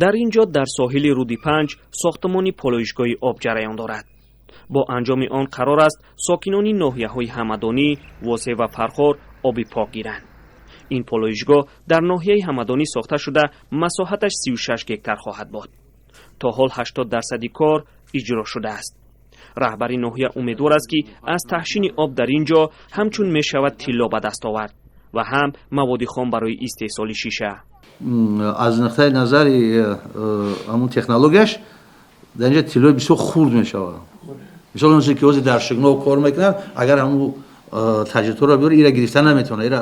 Дар ин ҷо, дар соҳили рӯди Панҷ, сохтмони полоишгоҳи об ҷараён дорад. Бо анҷоми он қарор аст, сокинони ноҳияҳои Ҳамадонӣ, Восеъ ва Фархор оби пок гиранд. Ин полоишгоҳ дар ноҳияи Ҳамадонӣ сохта шуда, масоҳаташ 36 гектар хоҳад буд. То ҳол 80% кор иҷро шудааст. Раҳбари ноҳия умедвор аст, ки аз таҳшини об дар ин ҷо ҳамчун мешавад тилло ба даст овард ва ҳам маводи хом барои истеҳсоли шиша. Аз нуқтаи назари ҳамун технологияш, дар инҷа тиллои бисёр хурд мешавад. Мисол, он ки ҳозир дар Шигноб кор мекунад, агар ҳамун таҷҳизотро биёр, ира гирифта наметавонад, ира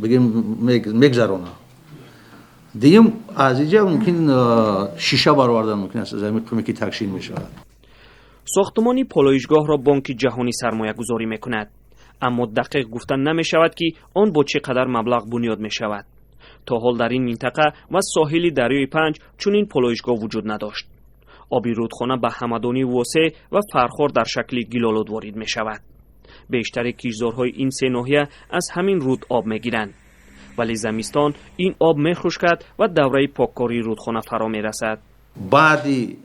бигем, мегзаронад. Дуюм, аз инҷа мумкин шиша баровардан мумкин аст, аз ҳамин қуме ки такшин мешавад. Сохтмони полоишгоҳро Бонки Ҷаҳонӣ сармоягузорӣ мекунад, аммо дақиқ гуфта намешавад, ки он бо чӣ қадар маблағ бунёд мешавад. То ҳол дар ин минтақа ва соҳили дарёи Панҷ чунин полоишгоҳ вуҷуд надошт. Оби рӯдхона ба Ҳамадонӣ, Восеъ ва Фархор дар шакли гилолуд ворид мешавад. Бештари киштзорҳои ин се ноҳия аз ҳамин рӯд об мегиранд, вале замистон ин об мехушкад ва давраи поккории рӯдхона фаро мерасад. Баъди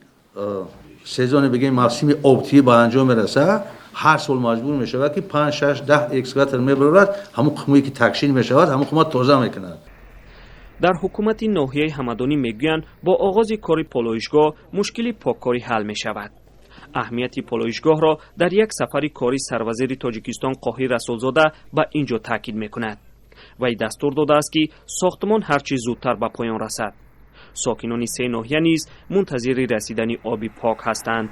сезоне, бигем, мавсими обтиҳӣ ба анҷом мерасад, ҳар сол маҷбур мешавад, ки панҷ, шаш, 10 экскаватор мебарорад, ҳамун қумое ки такшин мешавад, ҳамун қума тоза мекунад. Дар ҳукумати ноҳияи Ҳамадонӣ мегӯянд, бо оғози кори полоишгоҳ мушкили поккорӣ ҳал мешавад. Аҳамияти полоишгоҳро дар як сафари корӣ сарвазири Тоҷикистон Қоҳир Расулзода ба ин ҷо таъкид мекунад. Вай дастур додааст, ки сохтмон ҳарчи зудтар ба поён расад. Сокинони се ноҳия низ мунтазири расидани оби пок ҳастанд.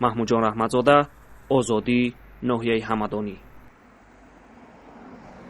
Маҳмудҷон Раҳматзода, Озодӣ, ноҳияи Ҳамадонӣ.